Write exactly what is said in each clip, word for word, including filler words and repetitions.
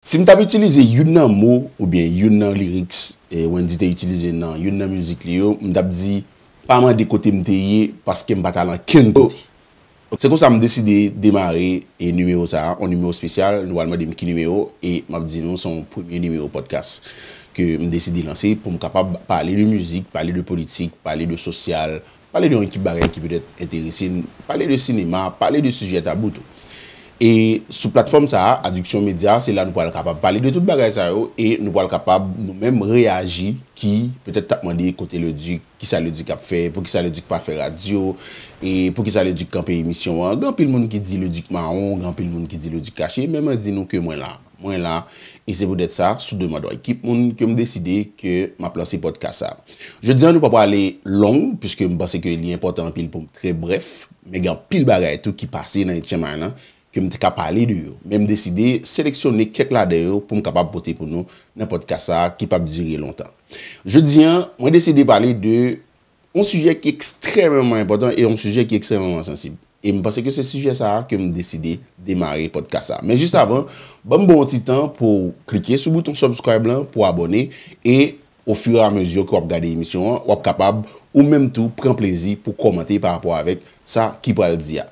Si m t ap itilize youn nan mo oubyen youn nan lyrics, eh, Wendy te itilize nan youn nan mizik li yo, m t ap di, pa mande kote m te ye, paske m pa t al ankenn kote. Se konsa m deside demare, eh, nimewo sa a, yon nimewo espesyal, nou pral mande m ki nimewo, e m ap di nou se yon premye nimewo podcast ke m deside lanse pou m kapab pale de mizik, pale de politik, pale de sosyal, pale de yon ekip bagay ki petèt enterese n, pale de sinema, pale de sijè tabou tou. E sou platfòm sa a, Addiction Media, se la nou pral kapab pale de tout bagay sa yo e nou pral kapab nou menm reyaji ki petèt t ap mande kote Leduc, kisa Leduc ap fè, poukisa Leduc pa fè radyo, e poukisa Leduc kanpe emisyon an. Gen anpil moun ki di Leduc mawon, gen anpil moun ki di Leduc kache, men mwen di nou ke mwen la. Mwen la, e se poutèt sa, sou demann yon ekip moun, ke m deside ke m ap lanse podcast sa. Jodi a, nou pa prale long, piske m panse ke li enpòtan anpil pou m trè brèf, men gen anpil bagay tou ki pase nan Etchen Mayen an, ke m te ka pale de yo. Men m deside seleksyone kèk ladan yo pou m kapab pote pou nou nan podcast sa a ki p ap dire lontan. Jodi a, mwen deside pale de yon sijè ki ekstrèmeman enpòtan e yon sijè ki ekstrèmeman sansib. E m panse ke se sijè sa a ke m deside demare podcast sa a. Men jis avan, ban m ba w yon ti tan pou w klike sou bouton subscribe lan, pou w abòne, e ofiramezi ke w ap gade emisyon an, w ap kapab ou menm tou pran plezi pou kòmante pa rapò avèk sa ki pral di a.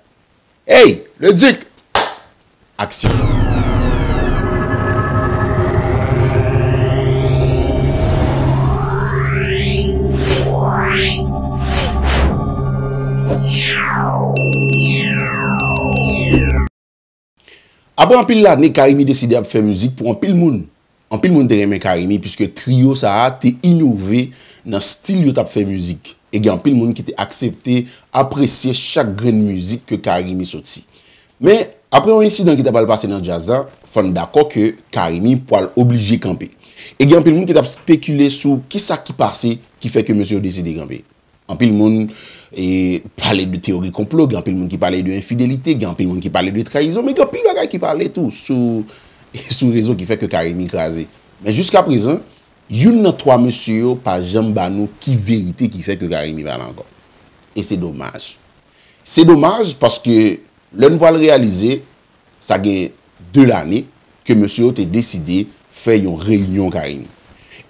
Hey, Leduc! Aksyon! Apre anpil lane, Carimi deside ap fè mizik pou anpil moun. Anpil moun te renmen Carimi, piske trio sa a te inove nan stil yo t ap fè mizik. E gen anpil moun ki te aksepte, apresye chak grenn mizik ke Carimi soti. Men, apre yon ensidan ki ta pral pase nan djaz la, fò n dakò ke Carimi pral oblije kanpe. E gen anpil moun ki t ap spekile sou kisa ki pase ki fè ke mesye yo deside kanpe. Anpil moun, e, pale de teyori konplo, gen anpil moun ki pale de enfidelite, gen anpil moun ki pale de trayizon, men gen anpil bagay ki pale tou sou, sou rezo ki fè ke Carimi kraze. Men jiska prezan, youn nan twa mesye yo pa janm ba nou ki verite ki fè ke Carimi pa la ankò. E se domaj. Se domaj paske lè n pral reyalize, sa gen de lane ke mesye yo te deside fè yon reyinyon Carimi.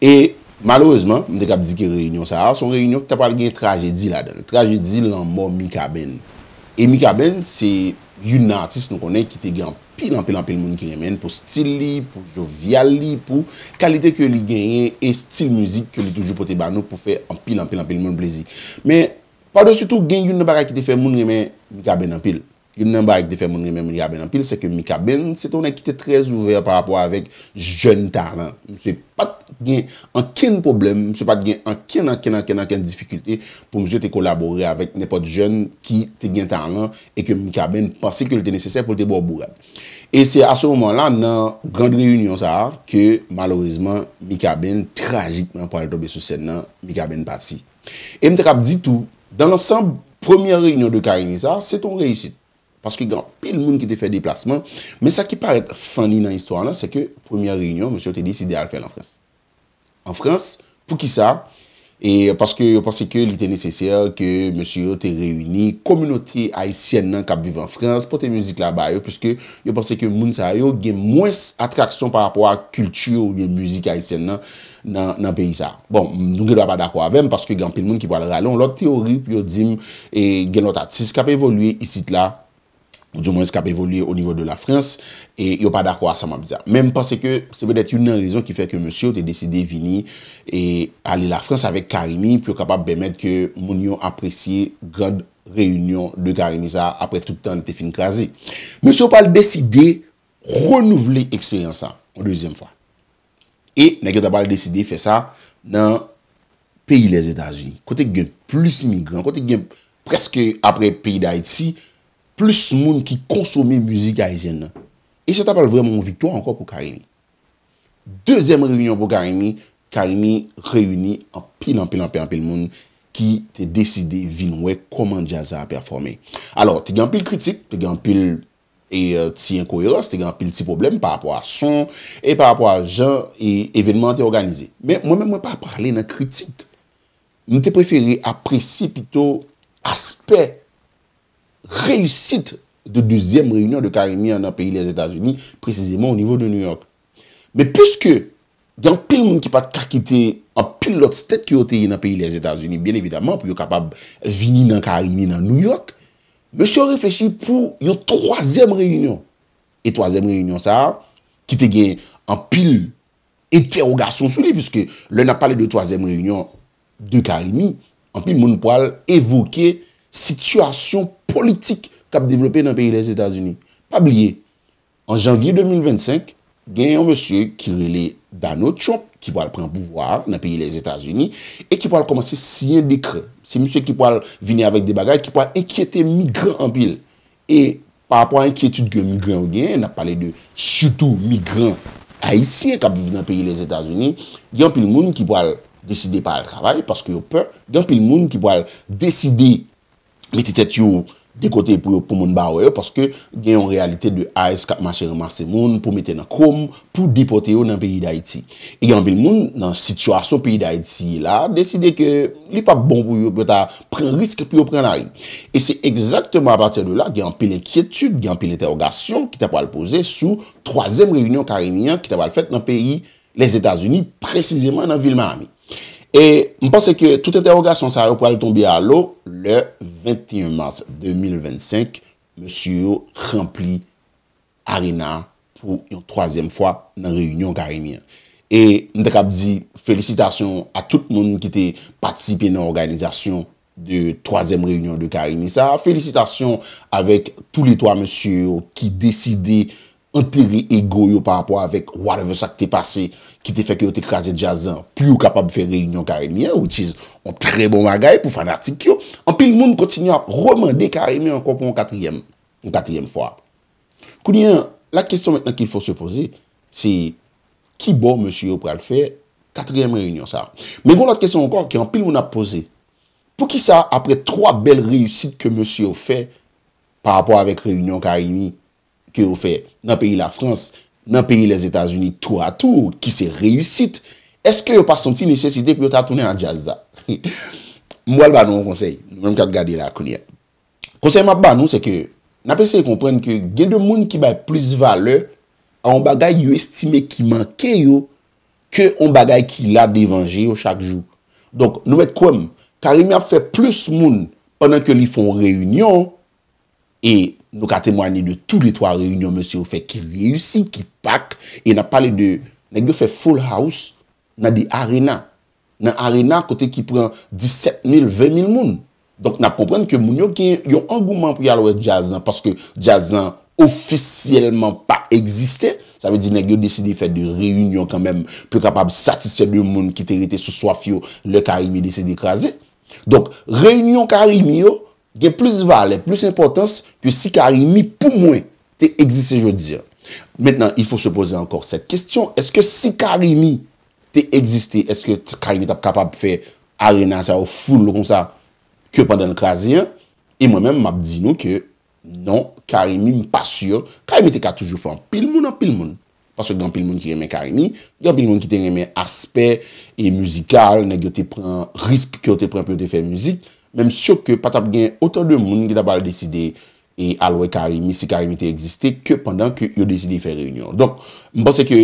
E malerezman, m te kab di ke reyinyon sa a, se yon reyinyon ki ta pral gen trajedi ladan l. Trajedi lanmò Mikaben. E Mikaben, se youn nan atis nou konnen ki te gen anpil, anpil, anpil moun ki renmen l pou stil li, pou jovyal li, pou kalite ke li genyen e stil mizik ke li toujou pote ba nou pou fè anpil, anpil, anpil moun plezi. Men, padesi tou, gen youn nan bagay ki te fè moun renmen Mikaben anpil. Youn nan bagay ki te fè moun renmen Mikaben anpil, se ke Mikaben, se te yon nèg ki te trè ouvè pa rapò avèk jèn talan. Misye pa t gen ankenn pwoblèm, misye pa t gen ankenn, ankenn, ankenn, ankenn difikilte pou misye te kolabore avèk nenpòt jèn ki te gen talan e ke Mikaben panse ke l te nesesè pou l te ba w bourad. E se a se moman la, nan grand reyinyon sa a, ke malerezman, Mikaben trajikman pral tonbe sou sèn nan, Mikaben pati. E m te kab di tou, dans l'ensemble, premyè reyinyon de Carimi sa, se te yon reyisit. Paske gen anpil moun ki te fè deplasman. Men sa ki parèt funny nan istwa lan, se ke premyè reyinyon, mesye yo te deside al fè l an Frans. An Frans, poukisa? E paske yo panse ke li te nesesè ke mesye yo te reyini kominote ayisyèn nan k ap viv an Frans, pote mizik la ba yo, piske yo panse ke moun sa yo gen mwens atraksyon pa rapò a kilti oubyen mizik ayisyèn nan, nan, nan peyi sa. Bon, nou gen dwa pa dakò avè m, paske gen anpil moun ki pral rale yon lòt teyori pou yo di m, e, gen lòt atis k ap evolye isit la, ou dimwens k ap evolye o nivo de Lafrans, e yo pa dakò a sa m ap di a. Men m panse ke se petèt youn nan rezon ki fè ke mesye yo te deside vini e ale Lafrans avèk Carimi pou yo kapab pèmèt ke moun yo apresye grand reyinyon de Carimi sa a apre tout tan li te fin kraze. Mesye yo pral deside renouvle eksperyans sa yon dezyèm fwa. E nèg yo ta pral deside fè sa nan peyi Lèzetazini, kote k gen plis imigran, kote k gen prèske apre peyi Dayiti, plis moun ki konsome mizik ayisyèn nan. E sa ta pral vrèman yon viktwa ankò pou Carimi. Dezyèm reyinyon pou Carimi, Carimi reyini anpil, anpil, anpil, anpil moun ki te deside vin wè kòman djaz sa a pèfòme. Alò, te gen anpil kritik, te gen anpil e, e, ti enkoyerans, te gen anpil ti pwoblèm pa rapò a son e pa rapò a jan e evènman an te òganize. Men mwen menm, mwen pa prale nan kritik. M te prefere apresye pito aspè reyisit de dezyèm reyinyon de Carimi an nan peyi Lèzetazini, presizeman o nivo de New York. Men piske gen anpil moun ki pa t ka kite anpil lòt state ke yo te ye nan peyi Lèzetazini, byen evidaman, pou yo kapab vini nan Karimi, nan New York, mesye yo reflechi pou yon twazyèm reyinyon. E twazyèm reyinyon sa a, ki te gen anpil entèwogasyon sou li, piske lè n ap pale de twazyèm reyinyon de Karimi, anpil moun pral evoke sitiyasyon politik k ap devlope nan peyi Lèzetazini. Pa bliye, an janvye de mil vennsenk, gen yon mesye ki rele Donald Trump ki pral pran pouvwa a nan peyi Lèzetazini e ki pral kòmanse siyen dekrè. Se misye ki pral vini avèk de bagay ki pral enkyete migran anpil. E pa rapò a enkyetid ke migran yo genyen, n ap pale de sitou migran ayisyen k ap viv nan peyi Lèzetazini, gen anpil moun ki pral deside pa al travay paske yo pè, gen anpil moun ki pral deside mete tèt yo de kote pou yo, pou moun ba wè yo, paske gen yon reyalite de ICE k ap mache ranmase moun pou mete nan kòm, pou depòte yo nan peyi Dayiti. E gen anpil moun nan sitiyasyon peyi Dayiti ye la, deside ke li p ap bon pou yo, pou yo ta pran risk pou yo pran lari. E se egzakteman apati de la, gen anpil enkyetid, gen anpil entèwogasyon ki ta pral poze sou twazyèm reyinyon Karimi an ki ta pral fèt nan peyi Lèzetazini, presizeman nan vil Miami. E m panse ke tout entèwogasyon sa yo pral tonbe alo lè venteyen mas de mil vennsenk, mesye yo ranpli arena a pou yon twazyèm fwa nan reyinyon Karimi an. E m ta kab di felisitasyon a tout moun ki te patisipe nan òganizasyon de twazyèm reyinyon de Karimi sa a. Felisitasyon avèk toulètwa mesye yo ki deside antere ego yo pa rapò avèk whatever sa k te pase, ki te fè ke yo te kraze djaz lan, pou yo kapab fè reyinyon Karimi an, which is yon trè bon bagay pou fanatik yo. Anpil moun kontinye ap remande Karimi ankò pou yon katriyèm, yon katriyèm fwa. Kounye a, la question maintenant qu'il faut se poser, se ki bò mesye yo pral fè katriyèm reyinyon sa a? Men gen yon lòt kesyon ankò ke anpil moun ap poze. Poukisa, apre twa bèl reyisit ke mesye yo fè pa rapò avèk reyinyon Karimi ke yo fè nan peyi Lafrans, nan peyi Lèzetazini, touatou, ki se reyisit, èske yo pa santi nesesite pou yo ta tounen a djaz la? M pral ba nou yon konsèy, nou menm k ap gade la kounye a. Konsèy m ap ba nou, se ke n ap eseye konprann ke gen de moun ki bay plis valè a yon bagay yo estime ki manke yo ke yon bagay ki la devan je yo chak jou. Donk, nou mèt kwè m, Karimi ap fè plis moun pandan ke li fè yon reyinyon, e nou ka temwanye de toulètwa reyinyon mesye yo fè ki reyisi, ki pak, e n ap pale de nèg yo fè full house nan de arena. Nan arena kote ki pran disèt mil, ven mil moun. Donk, n ap konprann ke moun yo gen yon angouman pou y al wè djaz lan, paske djaz lan ofisyèlman pa egziste. Sa vle di nèg yo deside fè de reyinyon kanmenm pou yo kapab satisfè de moun ki te rete sou swaf yo lè Karimi deside kraze. Donk, reyinyon Karimi yo gen plis valè, plis enpòtans ke si Karimi, pou mwen, te egziste jodi a. Maintenant, il faut se poser encore cette question, èske si Karimi te egziste, èske Karimi t ap kapab fè arena sa yo full konsa ke pandan l kraze an? E mwen menm, m ap di nou ke non, Karimi, m pa si. Karimi te ka toujou fè anpil moun, anpil moun. Paske gen anpil moun ki renmen Karimi, gen anpil moun ki te renmen aspè e mizikal, nèg yo te pran risk ke yo te pran pou yo te fè mizik. Men m si ke pa t ap gen otan de moun ki ta pral deside e al wè Karimi, si Karimi te egziste, ke pandan ke yo deside fè reyinyon. Donk, m panse ke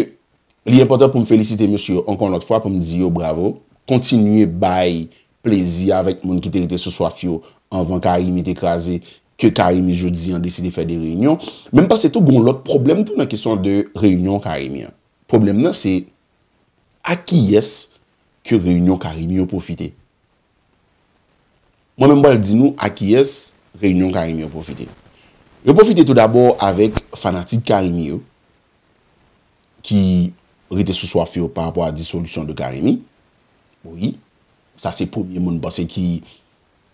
li enpòtan pou m felisite mesye yo ankò yon lòt fwa, pou m di yo bravo. Kontinye bay plezi avèk moun ki te rete sou swaf yo anvan Karimi te kraze, ke Karimi jodi an deside fè de reyinyon. Men m panse tou gen yon lòt pwoblèm tou nan kesyon de reyinyon Karimi an. Pwoblèm nan se a kiyès ke reyinyon Karimi yo pwofite. Mwen menm m pral di nou a kiyès reyinyon Karimi yo pwofite. Yo pwofite tou dabò avèk fanatik Karimi yo ki rete sou swaf yo pa rapò a disolisyon de Karimi. Wi, sa se premye moun m panse ki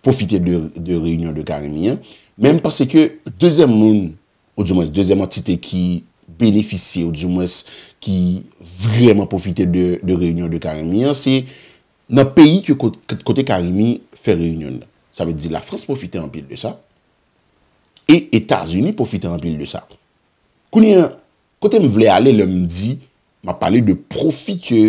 pwofite de, de reyinyon de Karimi an. Men m panse ke dezyèm moun, oudimwens dezyèm antite ki benefisye, oudimwens ki vrèman pwofite de, de reyinyon de Karimi an, se nan peyi ke kot-, kote Karimi fè reyinyon l. Sa vle di Lafrans pwofite anpil de sa, e Etazini pwofite anpil de sa. Kounye a, kote m vle ale lè m di, m ap pale de pwofi ke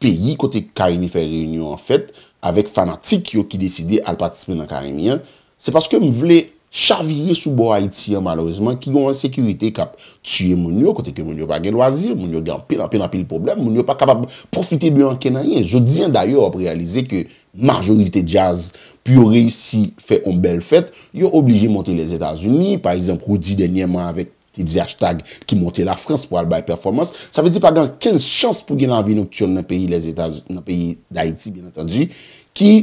peyi kote Karimi fè reyinyon an fèt, avèk fanatik yo ki deside al patisipe nan Karimi an, se paske m vle chavire sou bò Ayiti an, malerezman, ki gen yon ensekirite k ap tiye moun yo, kote ke moun yo pa gen lwazi, moun yo gen anpil, anpil, anpil pwoblèm, moun yo pa kapab pwofite de ankenn anyen. Jodi an, dayè, w ap reyalize ke majorite djaz, pou yo reyisi fè yon bèl fèt, yo oblije monte Lèzetazini. Pa egzanp, Roody dènyèman avèk te di hashtag ki monte Lafrans pou al bay pèfòmans. Sa vle di pa gen kenn chans pou gen lavi noktiòn nan peyi Lèzetazini, nan peyi Dayiti, byen antandi, ki,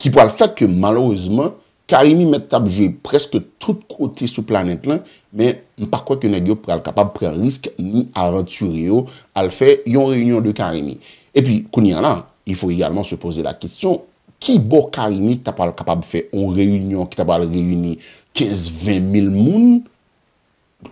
ki pral fè ke malerezman, Carimi mèt t ap jwe prèske tout kote sou planèt lan, men m pa kwè ke nèg yo pral kapab pran risk ni avantire yo al fè yon reyinyon de Carimi. Epi, kounye a la, il faut également se poser la question, ki bò Carimi ta pral kapab fè yon reyinyon ki ta pral reyini kenz, ven mil moun,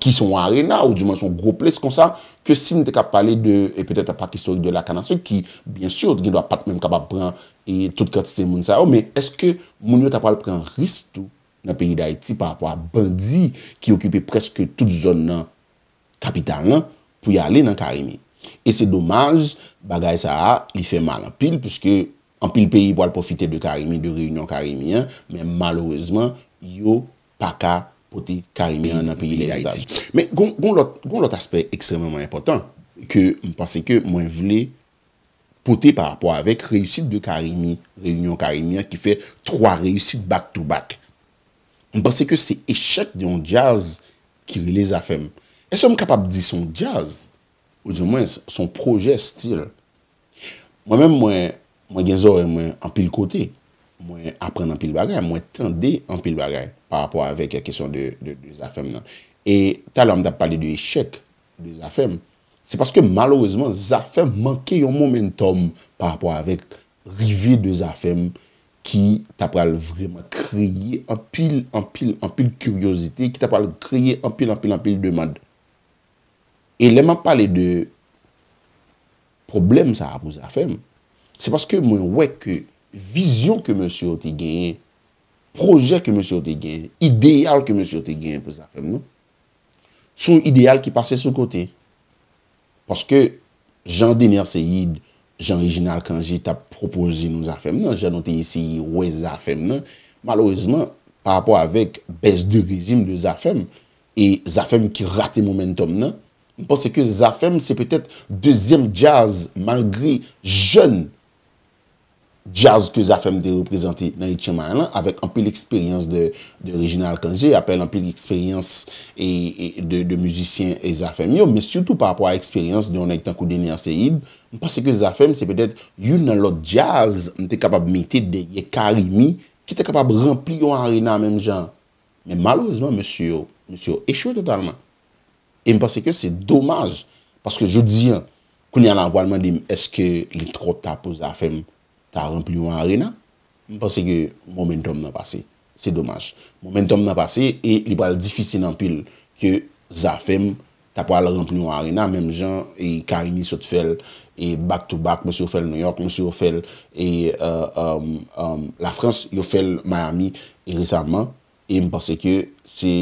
ki se yon arena, ou di mwen se yon gwo ples konsa, ke si n te ka pale de, e petèt a pak istorik de Lakanasik, ki, byen si, gen dwa pa t menm kapab pran e tout kantite moun sa yo, men èske moun yo ta pral pran risk tou nan peyi Dayiti pa rapò a bandi ki okipe prèske tout zòn nan kapital lan pou y ale nan Carimi? E se domaj, bagay sa a, li fè mal anpil, piske anpil peyi pral pwofite de Carimi, de reyinyon Carimi an, men malerezman, yo pa ka pote Carimi an nan peyi Dayiti. Men gon, gon lòt, gon lòt aspè ekstrèmeman enpòtan ke m panse ke mwen vle pote pa rapò avèk reyisit de Carimi, reyinyon Carimi an ki fè twa reyisit back to back. M panse ke se echèk de yon djaz ki rele Zafèm. Èske m kapab di se yon djaz? Ou di mwen, se yon pwojè stil. Mwen menm, mwen, mwen gen zòrèy mwen anpil kote. Mwen aprann anpil bagay, mwen tande anpil bagay pa rapò avèk kesyon de, de, de Zafèm nan. E talè m t ap pale de echèk de Zafèm, se paske malerezman, Zafèm manke yon momentum pa rapò avèk rive de Zafèm ki ta pral vrèman kreye anpil, anpil, anpil kiryozite, ki ta pral kreye anpil, anpil, anpil demann. E lè m ap pale de pwoblèm sa a pou Zafèm, se paske mwen wè ke vizyon ke mesye yo te genyen, pwojè ke mesye yo te genyen, ideyal ke mesye yo te genyen pou Zafèm nan, se yon ideyal ki pase sou kote. Paske jan Dener Ceïd, jan Reginald Cangé t ap pwopoze nou Zafèm nan, jan nou te eseye wè Zafèm nan, malerezman, pa rapò avèk bès de rejim de Zafèm, e Zafèm ki rate momentum nan, m panse ke Zafèm se petèt dezyèm djaz, malgre jèn djaz ke Zafèm te reprezante nan Etchen Mayen lan, avèk anpil eksperyans de, de Reginald Cangé, apèl anpil eksperyans e, e de, de mizisyen e Zafèm yo, men sitou pa rapò a eksperyans de yon nèg tankou Dener Ceïd, m panse ke Zafèm se petèt youn nan lòt djaz m te kapab mete dèyè Carimi, ki te kapab ranpli yon arena menm jan. Men malerezman, mesye yo, mesye yo echwe totalman. E m panse ke se domaj. Paske jodi a, kounye a la, w pral mande m, èske li twò ta pou Zafèm ta ranpli yon arena? M panse ke momentum nan pase. Se domaj. Momentum nan pase e li pral difisil anpil ke Zafèm ta pral ranpli yon arena, menm jan e Carimi sot fè l, e back to back, mesye yo fè l New York, mesye yo fè l e, euh, euh, euh, Lafrans, yo fè l Miami, e resaman. E m panse ke se,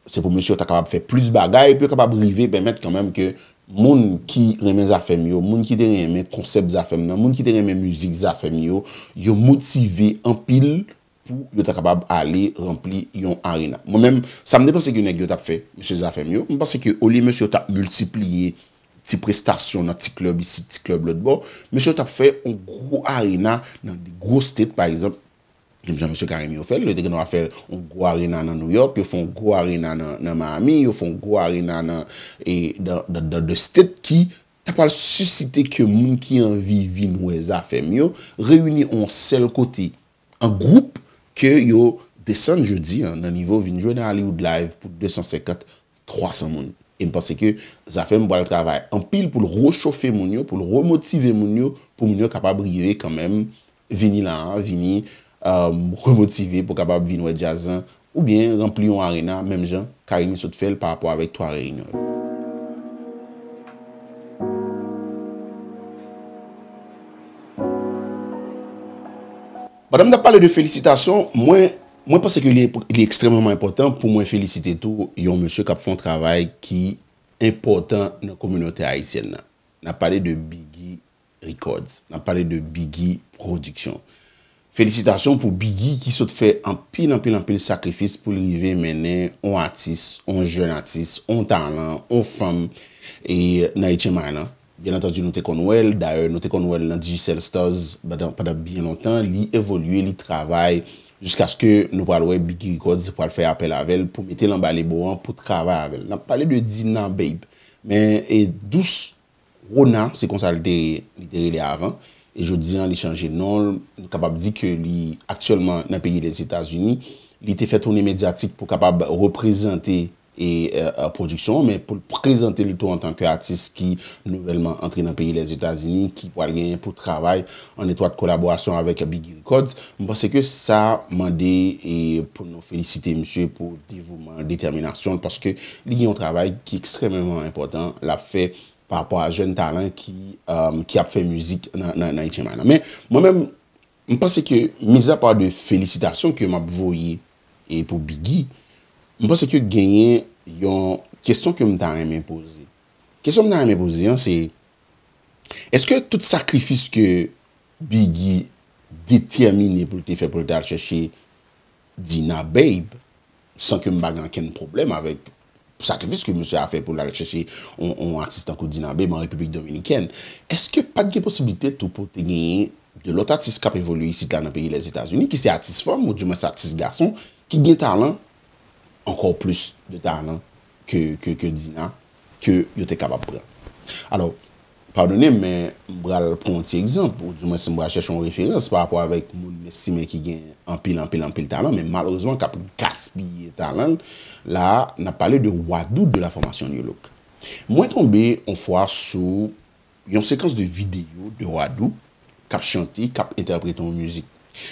se pou mesye yo ta kapab fè plis bagay, pou yo kapab rive pèmèt kanmenm ke moun ki renmen Zafèm yo, moun ki te renmen konsèp Zafèm nan, moun ki te renmen mizik Zafèm yo, yo motive anpil pou yo ta kapab ale ranpli yon arena. Mwen menm, sa m te panse ke nèg yo t ap fè, mesye Zafèm yo, m panse ke olye mesye yo t ap miltipliye ti prestasyon nan ti klèb isit, ti klèb lòt bò, mesye yo t ap fè yon gwo arena nan de gwo state, pa egzanp, menm jan mesye Carimi yo fè l, yo te gen dwa fè yon gwo arena nan New York, yo fè yon gwo arena nan, nan Miami, yo fè yon gwo arena nan, e, dans, dans, dans de state ki ta pral sisite ke moun ki anvi vin wè Zafèm yo, reyini yon sèl kote, an gwoup, ke yo desann jodi a nan nivo vin jwe nan Hollywood Live pou de san senkant, twa san moun. E m panse ke Zafèm pral travay anpil pou l rechofe moun yo, pou l remotive moun yo, pou moun yo kapab rive kanmenm vini la a, vini, euh, remotive pou kapab vin wè djaz lan, oubyen ranpli yon arena, menm jan Carimi sot fè l pa rapò avèk twa reyinyon yo. Pandan m t ap pale de felisitasyon, mwen, mwen panse ke li, li ekstrèmeman enpòtan pou mwen felisite tou yon mesye k ap fè yon travay ki enpòtan nan kominote ayisyèn nan. N ap pale de Biggy Records, n ap pale de Biggy Production. Felisitasyon pou Biggy ki sot fè anpil, anpil, anpil sakrifis pou l rive mennen on atis, on jèn atis, on talan, on fanm e nan Etienne Marna. Byen antandi, nou te konn wè l. Dayè, nou te konn wè l nan Digicel Stars pandan, pandan byen lontan. Li evolye, li travay, jiskaske nou pral wè Biggy Records pral fè apèl avè l pou mete l anba lebo an pou travay avè l. N ap pale de Dina Babe. Men, e Dous Rona, se konsa li te, li te rele avan. E jodi an, li chanje non l. Nou kapab di ke li aktyèlman nan peyi Lèzetazini. Li te fè toune medyatik pou kapab reprezante e, e, e, pwodiksyon an, men pou l prezante l tou antanke atis ki nouvèlman antre nan peyi Lèzetazini, ki pral genyen pou travay an etwat kolaborasyon avèk Biggy Records. M panse ke sa mande e pou nou felisite misye pou devouman, detèminasyon l, paske li gen yon travay ki ekstrèmeman enpòtan l ap fè pa rapò a jèn talan ki, um, ki ap fè mizik nan, nan, nan Etienne Marna. Men, mwen menm, m panse ke, mizapa de felisitasyon ke m ap voye e pou Biggy, m panse ke genyen yon kesyon ke m ta renmen poze. Kesyon m ta renmen poze an, se, èske tout sakrifis ke Biggy detèmine pou l te fè, pou l te al chèche Dina Babe, san ke m pa gen okenn pwoblèm avèk sakrifis ke misye a fè pou l al chèche on, on atis tankou Dina Babe an Repiblik Dominikèn, èske pa t gen posiblite tou pou te genyen de lòt atis k ap evolye isit la nan peyi Lèzetazini, ki se atis fanm, oudimwens atis gason, ki gen talan, ankò plis de talan ke, ke, ke Dina, ke yo te kapab pran? Alò, padone m, men m pral pran yon ti egzanp, oudimwens m pral chèche yon referans pa rapò avèk moun m estime ki gen anpil, anpil, anpil talan, men malerezman k ap gaspiye talan l, la, n ap pale de Wadou de la fòmasyon New Look. Mwen tonbe yon fwa sou yon sekans de videyo de Wadou k ap chante, k ap entèprete yon mizik.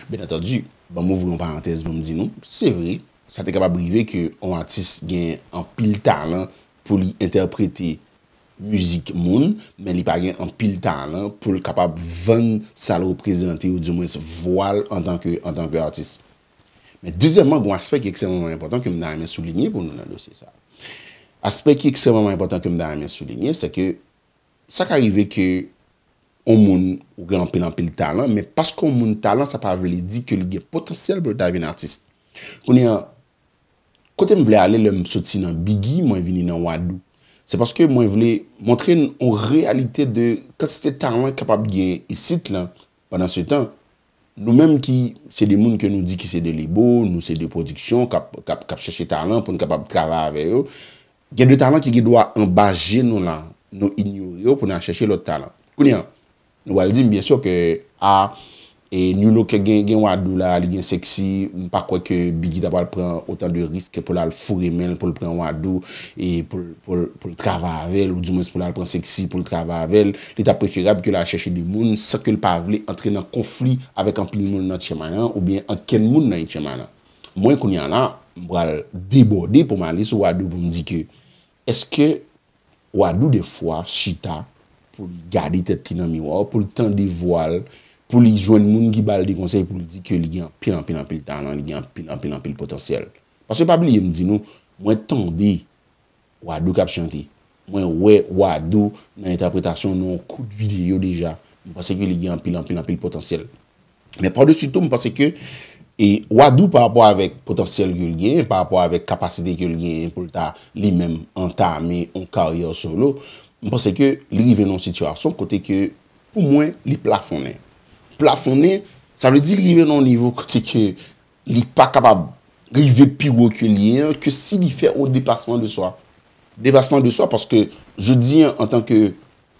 Byen antandi, ban m ouvri yon parantèz pou m di nou, se vre, sa te kapab rive ke yon atis gen anpil talan pou li entèprete mizik moun, men li pa gen anpil talan pou l kapab vann sa l reprezante, oudimwens vwa l antanke, antanke atis. Men dezyèmman, gen yon aspè ki ekstrèmeman enpòtan ke m ta renmen soulinye pou nou nan dosye sa a. Aspè ki ekstrèmeman enpòtan ke m ta renmen soulinye, se ke sa ka rive ke yon moun ou gen anpil, anpil talan, men paske yon moun talan, sa pa vle di ke li gen potansyèl pou l ta vin atis. Kounye a, kote m vle ale lè m soti nan Biggy, mwen vini nan Wadou? Se paske mwen vle montre n yon reyalite de kantite talan k kapab gen isit lan. Pandan se tan, nou menm ki se de moun ke nou di ki se de lebo, nou se de pwodiksyon, k ap, k ap, k ap chèche talan pou n kapab travay avè yo, gen de talan ki gen dwa anba je nou la, nou inyore yo pou n al chèche lòt talan. Kounye a, nou pral di m, byen si ke, a, e New Look gen, gen Wadou la, li gen Sexy, m pa kwè ke Biggy ta pral pran otan de risk pou l al foure men l, pou l pran Wadou, e pou l, pou l, pou l travay avè l, oudimwens pou l al pran Sexy, pou l travay avè l. Li ta preferab ke l al chèche de moun san ke l pa vle antre nan konfli avèk anpil moun nan Etienne Marna, oubyen ankenn moun nan Etienne Marna. Mwen, kounye a la, m pral debòde pou m ale sou Wadou pou m di ke, èske Wadou defwa chita pou li gade tèt li nan miwa, pou l tande vwa l, pou li jwenn moun ki ba l de konsèy, pou l di ke li gen anpil, anpil, anpil talan, li gen anpil, anpil, anpil potansyèl? Paske pa bliye m di nou, mwen tande Wadou k ap chante. Mwen wè Wadou nan entèpretasyon nan yon kout videyo deja. M panse ke li gen anpil, anpil, anpil potansyèl. Men padesi tou, m panse ke e Wadou, pa rapò avèk potansyèl ke l genyen, pa rapò avèk kapasite ke l genyen pou l ta li menm antame yon karyè solo, m panse ke li rive nan yon sitiyasyon kote ke, pou mwen, li plafonnen. Plafonnen, sa vle di li rive nan yon nivo kote ke li pa kapab rive pi wo ke li ye an, ke si li fè yon depasman de swa. Depasman de swa, paske jodi an, antanke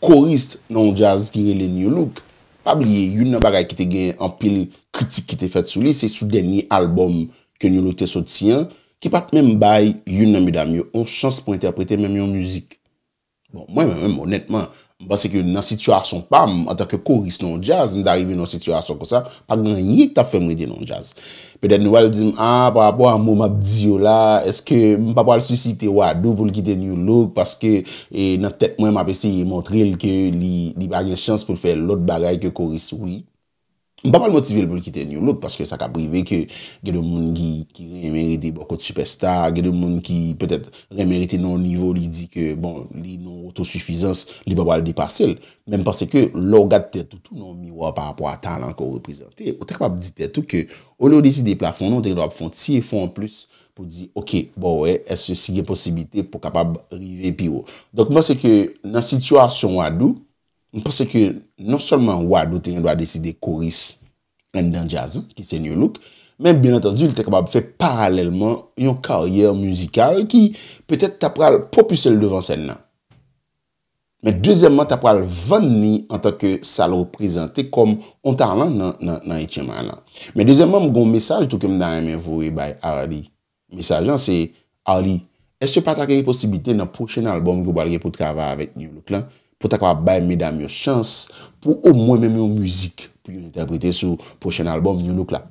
koris nan yon djaz ki rele New Look, pa bliye, youn nan bagay ki te gen anpil kritik ki te fèt sou li, se sou dènye albòm ke New Look te soti an, ki pa t menm bay youn nan medam yo yon chans pou entèprete menm yon mizik. Bon, mwen menm, onètman, m panse ke nan sitiyasyon pa m, antanke koris nan yon djaz, m ta rive nan yon sitiyasyon konsa, pa gen anyen ki t ap fè m rete nan yon djaz. Petèt nou pral di m, a, pa rapò a mo m ap di yo la, èske m pa pral sisite Wadou pou l kite New Look, paske, e, nan tèt mwen, m ap eseye montre l ke li, li pa gen chans pou l fè lòt bagay ke koris, wi. M pa pral motive l pou l kite New Look, paske sa ka rive ke gen de moun ki, ki renmen rete bò kot sipèsta, gen de moun ki petèt renmen rete nan yon nivo, li di ke, bon, li nan yon otosifizans, li pa pral depase l. Men m panse ke lè w gad tèt ou tou nan yon miwa pa rapò a talan ke w reprezante, ou te kapab di tèt ou ke, olye w deside plafonnen, ou te dwe ap fè yon ti efò anplis pou di, oke, bon, wè, èske si gen posiblite pou kapab rive pi wo? Donk, m panse ke nan sitiyasyon Wadou, m panse ke non sèlman Wadou te gen dwa deside koris anndan djaz lan, ki se New Look, men byen antandi, li te kapab fè paralèlman yon karyè mizikal ki petèt ta pral pwopise l devan sèn nan. Men dezyèmman, ta pral vann li antanke sa l reprezante kòm yon talan nan, nan, nan H M I lan. Men dezyèmman, m gen yon mesaj tou ke m ta renmen voye bay Arly. Mesaj lan se, Arly, èske pa ta gen posiblite nan pwochen albòm ke w pral gen pou travay avèk New Look lan, pou ta kapab bay medam yo chans pou omwen menm yon mizik pou yo entèprete sou pwochen albòm New Look la?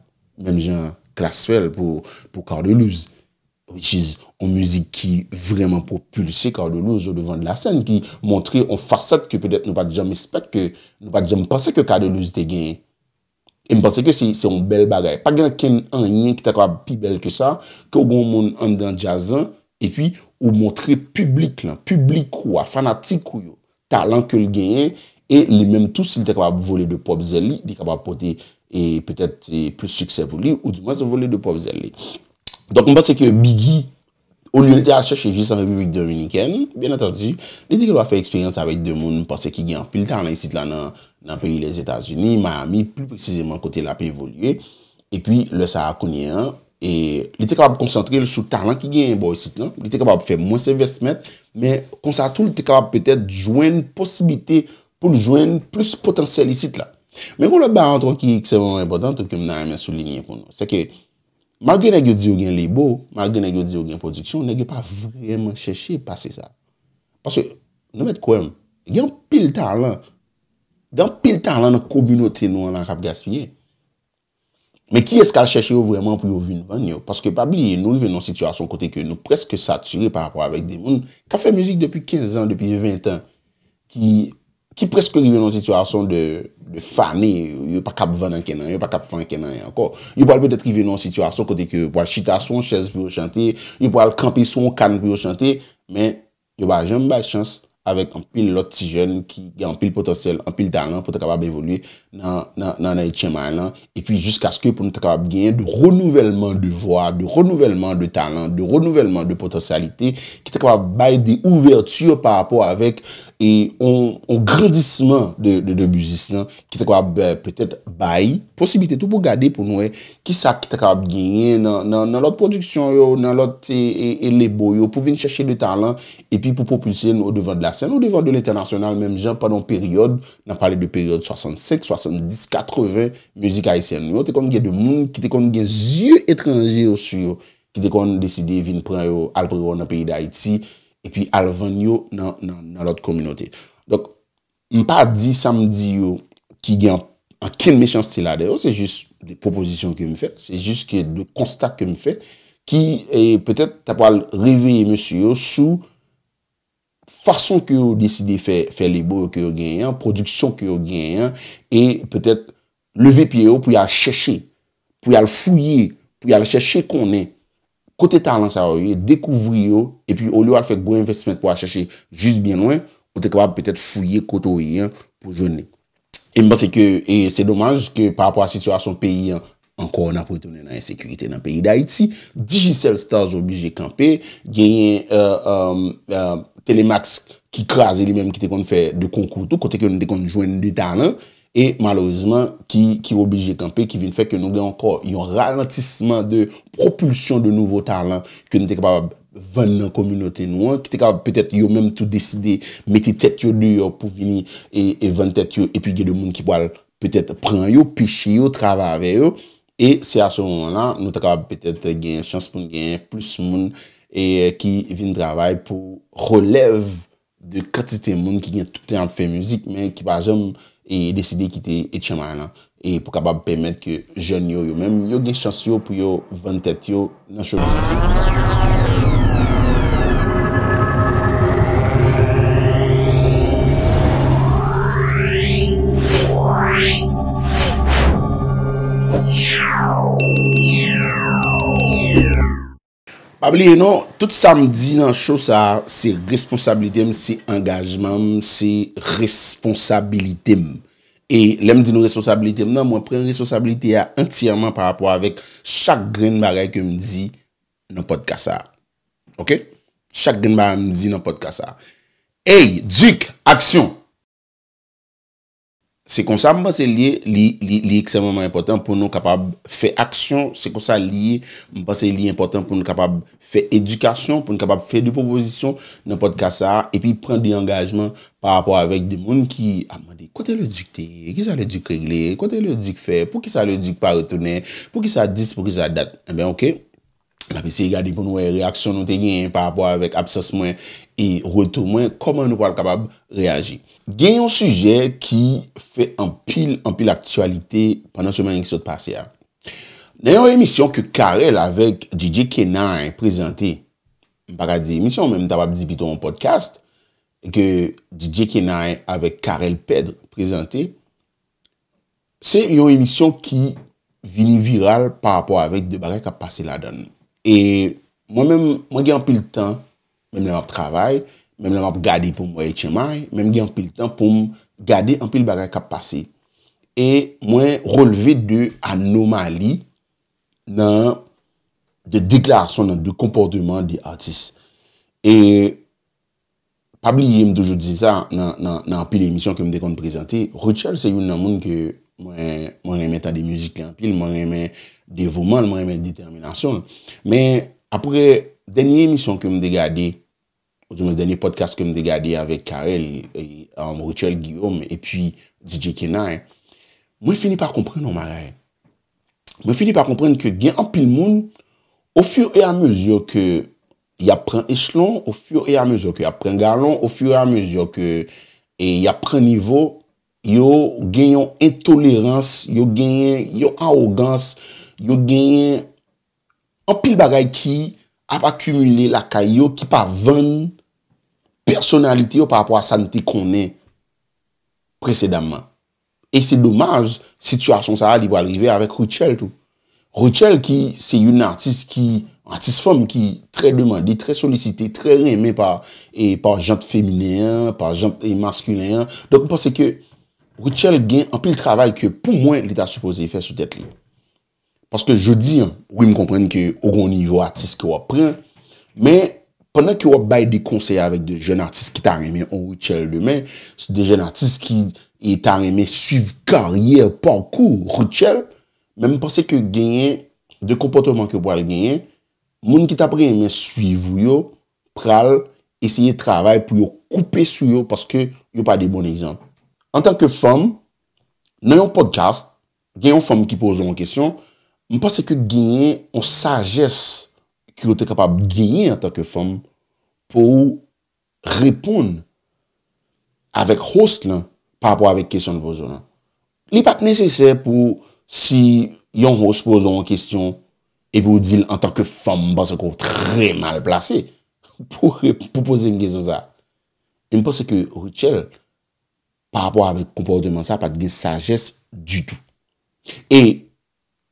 Menm jan Klass fè l pou, pou Cardelouse, which is yon mizik ki vrèman pwopilse Cardelouse au devant de la scène, ki montre yon fasad ke petèt nou pa t janm espèk ke, nou pa t janm panse ke Cardelouse te genyen. E m panse ke se, se yon bèl bagay. Pa gen okenn anyen ki ta kapab pi bèl ke sa, ke w gen yon moun anndan djaz lan, epi ou montre piblik lan, piblik ou a, fanatik ou yo, talan ke l genyen, e li menm tou, si l te kapab vole de pwòp zèl li, li kapab pote, e petèt, e plis siksè pou li, ou dimwens vole de pwòp zèl li. Donk, m panse ke Biggy, olye l te al chèche jis an Repiblik Dominikèn, byen antandi, li te gen dwa fè eksperyans avèk de moun, m panse ki gen anpil talan isit la nan, nan peyi Lèzetazini, Miami, pli presizeman kote l ap evolye. Epi, lè sa a kounye a, e li te kapab konsantre l sou talan ki genyen bò isit lan, li te kapab fè mwens envèsman, men konsa tou, li te kapab petèt jwenn posiblite pou l jwenn plis potansyèl isit la. Men gen yon lòt bagay ankò ki ekstrèmeman enpòtan tou ke m ta renmen soulinye pou nou. Se ke malgre nèg yo di yo gen lebo, malgre nèg yo di yo gen pwodiksyon, nèg yo pa vrèman chèche pase sa. Paske, nou mèt kwè m, gen anpil talan, gen anpil talan nan kominote nou an la k ap gaspiye. Men kiyès k al chèche yo vrèman pou yo vin vann yo? Paske pa bliye, nou rive nan yon sitiyasyon kote ke nou prèske satire pa rapò avèk de moun k ap fè mizik depi kenz an, depi ven an, ki, ki prèske rive nan yon sitiyasyon de, de fane, yo, yo pa kab vann ankenn anyen, yo pa kab fè ankenn anyen ankò. Yo pral petèt rive nan yon sitiyasyon kote ke yo pral chita sou yon chèz pou yo chante, yo pral kanpe sou yon kann pou yo chante, men yo pa janm bay chans avèk anpil lòt ti jèn ki gen anpil potansyèl, anpil talan pou ta kapab evolye nan, nan, nan, nan H M I lan, epi jiskaske pou nou ta kapab genyen de renouvèlman de vwa, de renouvèlman de talan, de renouvèlman de potansyalite, ki ta kapab bay de ouvèti pa rapò avèk e on, on grandisman de, de, de biznis lan, ki ta kapab, eh, petèt bay posiblite tou pou gade pou nou wè kisa ki ta kapab genyen nan, nan, nan lòt pwodiksyon yo, nan lòt, e, e, e lebo yo, pou vin chèche de talan, epi pou pwopilse n o devan de la sèn, o devan de lentènasyonal, menm jan pandan yon peryòd, n ap pale de peryòd swasannsenk, swasanndis, katreven, mizik ayisyèn nou yo, te konn gen de moun ki te konn gen zye etranje yo sou yo, ki te konn deside vin pran yo, al pran yo nan peyi Dayiti, epi al vann yo nan, nan, nan lòt kominote. Donk, m pa di sa m di yo ki gen ankenn mechanste ladan yo, se jis de pwopozisyon ke m fè, se jis ke de konsta ke m fè, ki, e, petèt ta pral reveye mesye yo sou fason ke yo deside fè, fè lebo yo ke yo genyen an, pwodiksyon ke yo genyen an, e petèt leve pye yo pou y al chèche, pou y al fouye, pou y al chèche konnen kote talan sa yo ye, dekouvri yo, epi olye w al fè gwo envèsman pou al chèche jis byen lwen, ou te kapab petèt fouye kote w ye an pou jwenn li. E m panse ke, e se domaj ke pa rapò a sitiyasyon peyi an, ankò n ap retounen nan ensekirite nan peyi Dayiti, Digicel Stars oblije kanpe, genyen, e, e, e, Telemax ki kraze li menm, ki te konn fè de konkou tou, kote ke nou te konn jwenn de talan, e malerezman, ki, ki oblije kanpe, ki vin fè ke nou gen ankò yon ralantisman de pwopilsyon de nouvo talan ke nou te kapab vann nan kominote nou an, ki te kapab petèt yo menm tou deside mete tèt yo deyò pou vini e, e vann tèt yo, epi gen de moun ki pral petèt pran yo, peche yo, travay avè yo. E se a se moman la, nou ta kapab petèt gen chans pou n gen plis moun e ki vin travay pou relèv de kantite moun ki gen toutan ap fè mizik, men ki pa janm e deside kite H M I lan, e pou kapab pèmèt ke jèn yo, yo menm, yo gen chans yo pou yo vann tèt yo nan showbiz isit. Pa bliye non, tout sa m di nan show sa a, se responsablite m, se angajman m, se responsabilite m. E lè m di nou responsablite m nan, mwen pran responsablite a antyèman pa rapò avèk chak grenn bagay ke m di nan podcast sa a. Oke? Chak grenn bagay m di nan podcast sa a. Ey, Duc, aksyon! Se konsa m panse l ye, li, li, li ekstrèmeman enpòtan pou nou kapab fè aksyon. Se konsa l ye, m panse li enpòtan pou nou kapab fè edikasyon, pou nou kapab fè de pwopozisyon nan podcast sa a, epi pran de angajman pa rapò avèk de moun ki ap mande, "Kote Leduc te ye? Kisa Leduc regle? Kote Leduc fè? Poukisa Leduc pa retounen? Poukisa dis? Poukisa dat?" Enben, oke. N ap eseye gade pou nou wè reyaksyon nou te genyen pa rapò avèk absans mwen e retou mwen, kòman nou pral kapab reyaji. Gen yon sijè ki fè anpil, anpil aktyalite pandan semèn ki sot pase a. Nan yon emisyon ke Carel avèk D J Kenay prezante, m pa ka di emisyon, men m ta pap di pito yon podcast, ke D J Kenay avèk Carel Pedre prezante, se yon emisyon ki vini viral pa rapò avèk de bagay k ap pase ladan l. E mwen menm, mwen gen anpil tan, menm lè m ap travay, menm lè m ap gade pou m wè H M I, men m gen anpil tan pou m gade anpil bagay k ap pase. E mwen relve de anomali nan de deklarasyon, nan de konpòteman de atis. E pa bliye, m toujou di sa nan, nan, nan anpil emisyon ke m te konn prezante, Rutshelle se youn nan moun ke mwen, mwen renmen tande mizik li anpil, mwen renmen devouman l, mwen renmen detèminasyon l. Men apre dènye emisyon ke m te gade, oudimwens dènye podcast ke m te gade avèk Carel, e, um, Rutshelle Guillaume, epi D J Kenay, mwen fini pa konprann yon bagay. Mwen fini pa konprann ke gen anpil moun, au fur et à mesure ke y ap pran echelon, au fur et à mesure ke y ap pran galon, au fur et à mesure ke, e, y ap pran nivo, yo gen yon entolerans, yo genyen yon awogans, yo genyen anpil bagay ki ap akimile lakay yo, ki pa vann pèsonalite yo pa rapò a sa n te konnen presedaman. E se domaj, sitiyasyon sa a, li pral rive avèk Rutshelle tou. Rutshelle ki se youn atis ki, atis fanm ki trè demande, trè solisite, trè renmen pa, e, pa jant feminen an, pa jant, e, maskilen an. Donk, m panse ke Rutshelle gen anpil travay ke pou mwen, li ta sipoze fè sou tèt li. Paske jodi a, wi, m konprann ke ou gon nivo atis ke w ap pran, men pandan ke w ap bay de konsèy avèk de jèn atis ki ta renmen on Rutshelle demen, de jèn atis ki, e, ta renmen swiv karyè, pakou Rutshelle, men m panse ke genyen de konpòteman ke w pral genyen, moun ki t ap renmen swiv ou yo pral eseye travay pou yo koupe sou yo paske yo pa de bon egzanp. Antanke fanm, nan yon podcast, gen yon fanm ki poze yon kesyon, m panse ke genyen yon sajès ke w te kapab genyen antanke fanm pou w reponn avèk host lan pa rapò avèk kesyon l poze w lan. Li pa t nesesè pou si yon host poze w yon kesyon epi w di l antanke fanm, m panse ke w trè mal plase pou, pou poze m kesyon sa. E m panse ke Rutshelle, pa rapò avèk konpòteman sa, pa t gen sajès ditou. E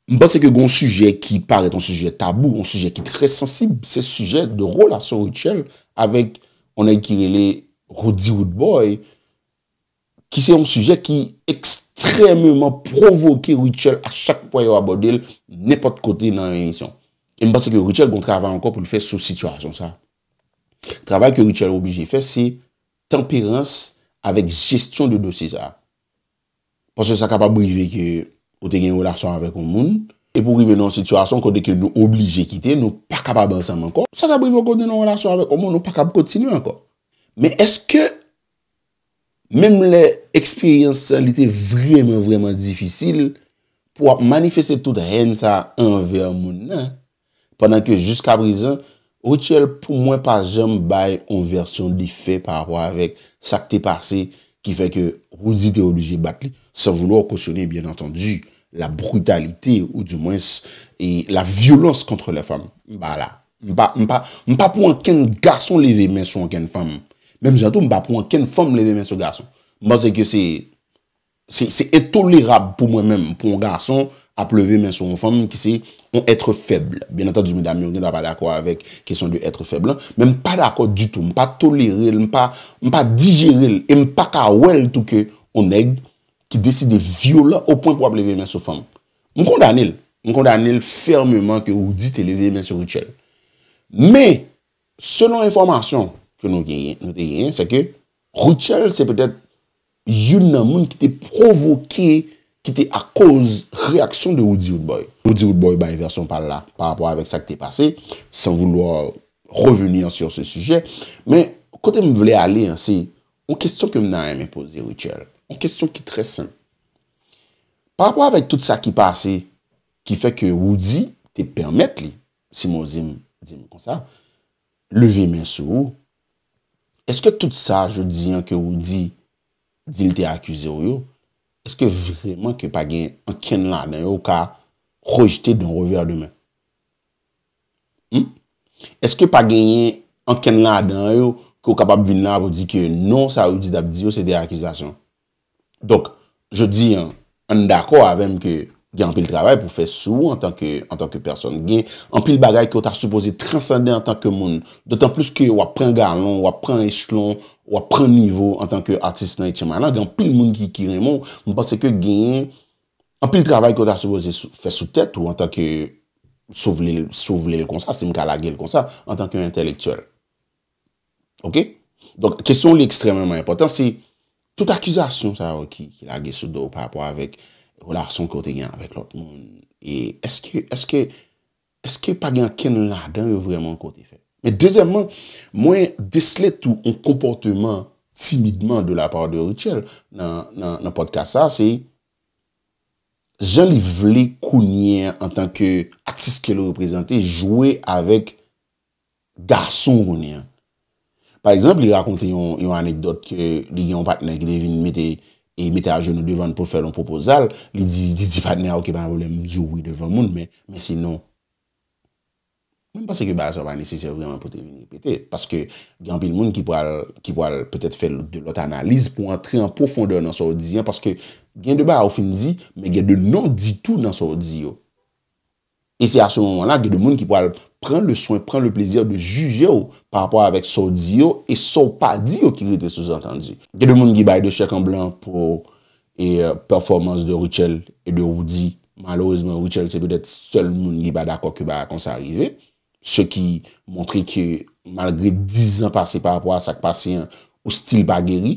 m panse ke gen yon sijè ki parèt yon sijè tabou, yon sijè ki trè sansib, se sijè de relasyon Rutshelle avèk yon nèg ki rele Roody Roodboy, ki se yon sijè ki ekstrèmeman pwovoke Rutshelle a chak fwa yo abòde l nenpòt kote nan yon emisyon. E m panse ke Rutshelle gen yon travay ankò pou l fè sou sitiyasyon sa. Travay ke Rutshelle oblije fè, se tanperans avèk jesyon de dosye sa. Paske sa kapab rive ke ou te gen yon relasyon avèk yon moun, epi w rive nan yon sitiyasyon kote ke nou oblije kite, nou pa kapab ansanm ankò. Sa kapab rive w kote nan yon relasyon avèk yon moun, ou pa kapab kontinye ankò. Men èske, menm lè eksperyans sa, li te vrèman, vrèman difisil, pou w ap manifeste tout hèn sa anvè moun nan, pandan ke jiskaprezan, Rutshelle, pou mwen, pa janm bay yon vèsyon de fè pa rapò avèk sa k te pase, ki fè ke Roody te oblije bat li, sans vouloir cautionner, bien entendu, la brutalité, ou du moins, et la violence contre les femmes. M pa la. M pa, m pa, m pa pou ankenn gason leve men sou ankenn fanm. Menm jan tou, m pa pou ankenn fanm leve men sou gason. M panse ke se se, se entolerab pou mwen menm, pou yon gason ap leve men sou yon fanm ki se yon èt fèb. Byen antandi, medam yo gen dwa pa dakò avèk kesyon de èt fèb lan, men m pa dakò ditou, m pa tolere l, m pa, m pa dijere l, e m pa ka wè l tou ke yon nèg ki deside vyolan o pwen pou ap leve men sou fanm. M kondane l. M kondane l fèmeman ke Roody te leve men sou Rutshelle. Men, selon enfòmasyon ke nou genyen, nou te genyen, se ke Rutshelle se petèt youn nan moun ki te pwovoke, ki te akoz reyaksyon de Roody Roodboy. Roody Roodboy bay vèsyon pa l la pa rapò avèk sa k te pase, sans vouloir revenir sur ce sujet. Men, kote m vle ale an, se yon kesyon ke m ta renmen poze Rutshelle. Yon kesyon ki trè senp. Pa rapò avèk tout sa ki pase, ki fè ke Roody te pèmèt li, si m oze m di m konsa, leve men sou ou, èske tout sa jodi an ke Roody di l te akize w yo, èske vrèman ke pa gen ankenn ladan yo ou ka rejte d'un revers de main? Hmm? Èske pa genyen ankenn ladan yo ke w kapab vin la pou di ke non, sa Roody t ap di yo, se de akizasyon? Donk, jodi an, ann dakò avè m ke gen anpil travay pou fè sou ou antanke, antanke pèsòn. Gen anpil bagay ke w ta sipoze transande antanke moun. Dotan plis ke w ap pran galon, w ap pran echelon, w ap pran nivo antanke atis nan Etchenma lan. Gen anpil moun ki, ki renmen w. M panse ke genyen anpil travay ke w ta sipoze sou, fè sou tèt ou antanke, si w vle l, si w vle l konsa, si m ka lage l konsa, antanke entèlektyèl. Oke? Donk, kesyon li ekstrèmeman enpòtan, se tout akizasyon sa yo ki, ki lage sou do w pa rapò avèk relasyon ke w te gen avèk lòt moun. E èske, èske, èske pa gen ankenn ladan yo vrèman ke w te fè? Men dezyèmman, mwen desle tou yon konpòteman timidman de la part de Rutshelle nan, nan, nan podcast sa, se jan li vle kounye an antanke atis ke l reprezante, jwe avèk gason kounye an. Pa egzanp, li rakonte yon, yon anekdòt ke li gen yon patnè ki te vin mete, e mete ajenou devan l pou l fè l yon pwopozal, li di, li di patnè a, "Ok, pa gen pwoblèm, m di w wi devan moun, men, men se non." Mwen, m panse ke bagay sa yo pa nesesè vrèman pou te vin repete, paske gen anpil moun ki pral, ki pral petèt fè de lòt analiz pou antre an pwofondè nan sa w di an, paske gen de bagay ou fin di, men gen de non ditou nan sa w di yo. E se a se moman la, gen de moun ki pral pran le swen, pran le plezi de jije w pa rapò avèk sa w di yo e sa w pa di yo ki rete souzantandi. Gen de moun ki bay de chèk an blan pou e, euh, pèfòmans de Rutshelle e de Roody. Malerezman, Rutshelle se petèt sèl moun ki pa dakò ke bagay konsa rive. Ce qui montre ke malgre diz an pase pa rapò a sa k pase an, ou still pa geri.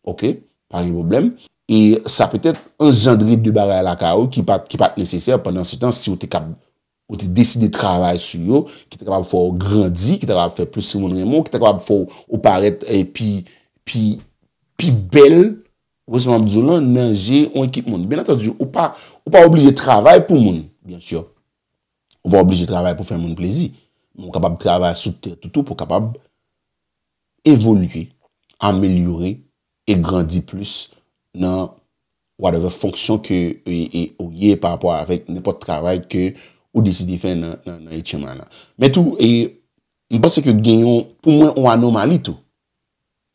Oke, pa gen pwoblèm. E sa petèt anjandre de bagay lakay ou ki pa t, ki pa t nesesè pandan se tan si w te kab, ou te deside travay sou yo, ki te kapab fè w grandi, ki te kapab fè plis moun renmen w, ki te kapab fè w, ou parèt, e, pi, pi, pi bèl, ou wè sa m ap di w lan, nan je yon ekip moun. Byen antandi, ou pa, ou pa oblije travay pou moun, byen si. Ou pa oblije travay pou fè moun plezi. Men ou kapab travay sou tèt ou tou pou w kapab evolye, amelyore e grandi plis nan whatever fonksyon ke e, e, ou ye pa rapò avèk nenpòt travay ke ou deside fè nan, nan, nan Etchenma lan. Men tou, e, m panse ke gen yon, pou mwen, yon anomali tou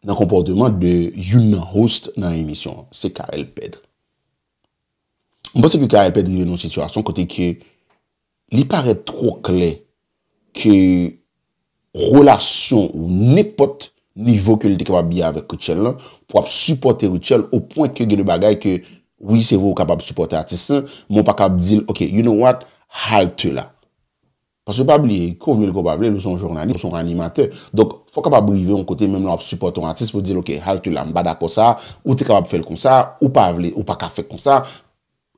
nan konpòteman de youn nan host nan emisyon an, se Carel Pedre. M panse ke Carel Pedre rive nan yon sitiyasyon kote ke li parèt twò klè ke relasyon ou nenpòt nivo ke li te kapab ye avèk Rutshelle lan, pou ap sipòte Rutshelle o pwen ke gen de bagay ke, wi, se vre ou kapab sipòte atis lan, men ou pa kapab di l, "Ok, you know what, halte la." Paske pa bliye, ke w vle l, ke w pa vle l, ou se yon jounalis, ou se yon animatè. Donk, fò w kapab rive yon kote, menm lè w ap sipòte yon atis, pou w di l, "Ok, halte la, m pa dakò sa, ou te kapab fè l konsa, ou pa vle, ou pa ka fè konsa."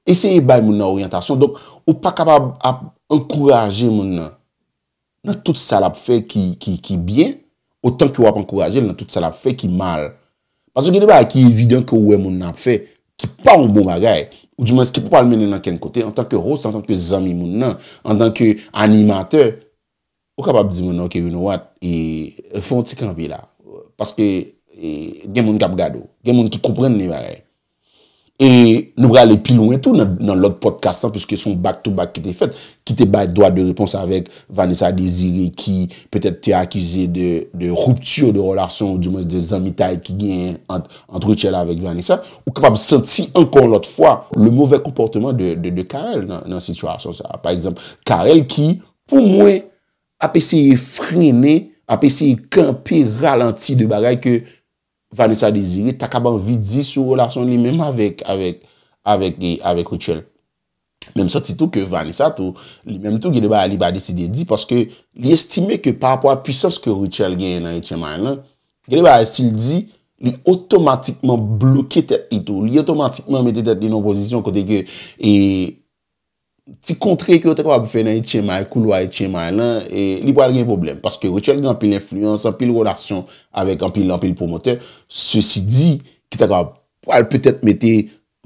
Eseye bay moun nan oryantasyon. Donk, ou pa kapab ap ankouraje moun nan nan tout sa l ap fè ki, ki, ki byen, otan ke w ap ankouraje l nan tout sa l ap fè ki mal. Paske gen de bagay ki evidan ke w wè moun nan ap fè, ki pa yon bon bagay, oudimwens ki pa pral mennen l ankenn kote, antanke host, antanke zanmi moun nan, antanke animatè, ou kapab di moun nan, "Ok, you know what, e, fè yon ti kanpe la." Paske, e, gen moun k ap gade w, gen moun ki konprann de bagay. E nou prale pi lwen tou nan, nan lòt podcast lan, piske se yon back to back ki te fèt, ki te bay dwa de repons avèk Vanessa Désiré, ki petèt te akize de, de rupture de relasyon, ou dimwens de zanmitay ki genyen ant, ant Rutshelle avèk Vanessa. Ou kapab santi ankò yon lòt fwa le mauvais comportement de, de, de Carel nan, nan sitiyasyon sa a. Pa egzanp, Carel ki, pou mwen, ap eseye frennen, ap eseye kanpe, ralanti de bagay ke Vanessa Désiré ta kab anvi di sou relasyon li menm avèk, avèk, avèk, e, avèk Rutshelle. Men m santi tou ke Vanessa tou, li menm tou, gen de bagay li pa deside di, paske li estime ke pa rapò a pwisans ke Rutshelle genyen nan H M I lan, gen de bagay si l di, li otomatikman bloke tèt li tou. Li otomatikman mete tèt li nan yon pozisyon kote ke, e, ti kontre ke yo ta kapab fè nan H M I, koulwa H M I lan, e li pral gen pwoblèm. Paske Rutshelle gen anpil enfliyans, anpil relasyon avèk anpil, anpil pwomotè. Sesi di, ki ta kapab pral petèt mete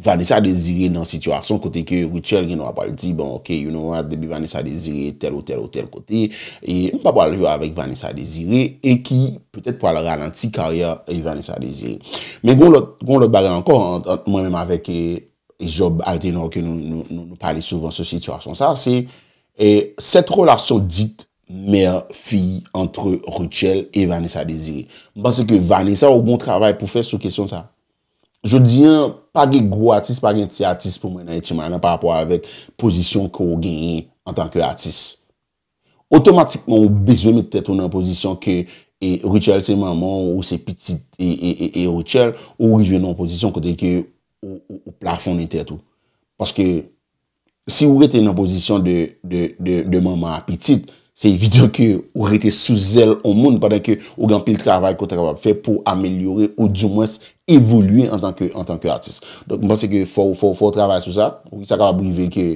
Vanessa Désiré nan sitiyasyon kote ke Rutshelle gen dwa pral di, bon, ok, you know what, depi Vanessa Désiré tèl ou tèl ou tèl kote, e m pa pral jwe avèk Vanessa Désiré, e ki petèt pral ralanti karyè, e, Vanessa Désiré. Men gon lòt, gon lòt bagay ankò ant, ant mwen menm avèk, e, Job Altenor ke nou, nou, nou, nou pale souvan sou sitiyasyon sa, se, e, cette relation dite mère-fille entre Rutshelle et Vanessa Désiré. M panse ke Vanessa ou gon travay pou fè sou kesyon sa. Jodi an, pa gen gwo atis, pa gen ti atis pou mwen nan H M I lan pa rapò avèk pozisyon ke w genyen antanke atis. Otomatikman, ou bezwen met tèt ou nan pozisyon ke, e, Rutshelle se manman w, ou se pitit, e, e, e, e Rutshelle, ou rive nan yon pozisyon kote ke ou, ou, ou plafonnen tèt ou. Paske si ou rete nan pozisyon de, de, de, de manman a pitit, se evidan ke ou rete sou zèl yon moun pandan ke ou gen anpil travay ke w ta kapab fè pou amelyore ou dimwens evolye antanke, antanke atis. Donk, m panse ke fò, fò, fò w travay sou sa. Wi, sa kapab rive ke,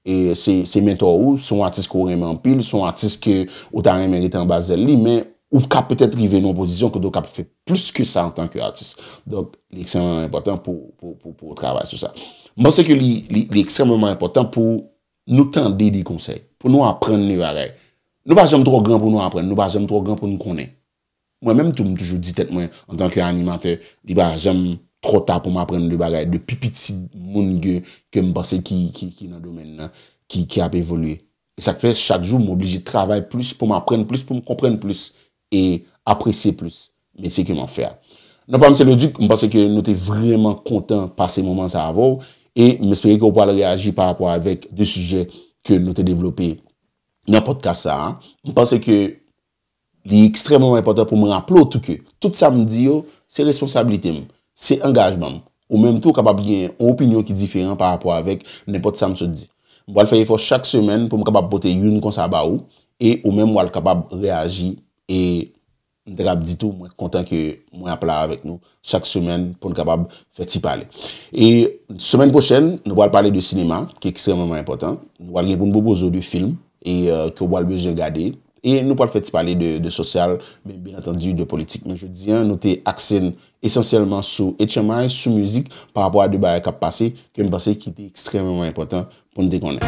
e, se, se mentò ou, se yon atis ke w renmen anpil, se yon atis ke ou ta renmen rete anba zèl li, men ou ka petèt rive nan yon pozisyon kote w ka fè plis ke sa antanke atis. Donk, li ekstrèmeman enpòtan pou, pou, pou, pou w travay sou sa. M panse ke li, li, li ekstrèmeman enpòtan pou nou tande de konsèy, pou nou aprann de bagay. Nou pa janm twò gran pou nou aprann, nou pa janm twò gran pou nou konnen. Mwen menm tou, m toujou di tèt mwen, antanke animatè, li pa janm twò ta pou m aprann de bagay, de pi piti moun ke, ke m panse ki, ki, ki nan domèn nan, ki, ki ap evolye. E sa k fè, chak jou, m oblije travay plis pou m aprann plis, pou m konprann plis, e apresye plis metye ke m ap fè a. Non pa m se Leduc, m panse ke nou te vrèman kontan pase moman sa avè w, e m espere ke w pral reyaji pa rapò avèk de sijè ke nou te devlope nan podcast sa a. M panse ke li ekstrèmeman enpòtan pou m raple w tou ke tout sa m di yo, se responsablite m, se angajman m. Ou menm tou, w kapab gen yon opinyon ki diferan pa rapò avèk nenpòt sa m sot di. M pral fè efò chak semèn pou m kapab pote youn konsa ba ou, e ou menm w al kapab reyaji, e m te kab di tou, mwen kontan ke mwen ap la avèk nou chak semèn pou n kapab fè ti pale. E semèn pwochèn, nou pral pale de sinema, ki ekstrèmeman enpòtan. Nou pral gen pou n pwopoze w de fim, e, e, ke w pral bezwen gade. E nou pral fè ti pale de, de sosyal, men byen antandi de politik. Men jodi a, nou te akse n esansyèlman sou H M I, sou mizik, pa rapò a de bagay k ap pase, ke m panse ki te ekstrèmeman enpòtan pou n te konnen.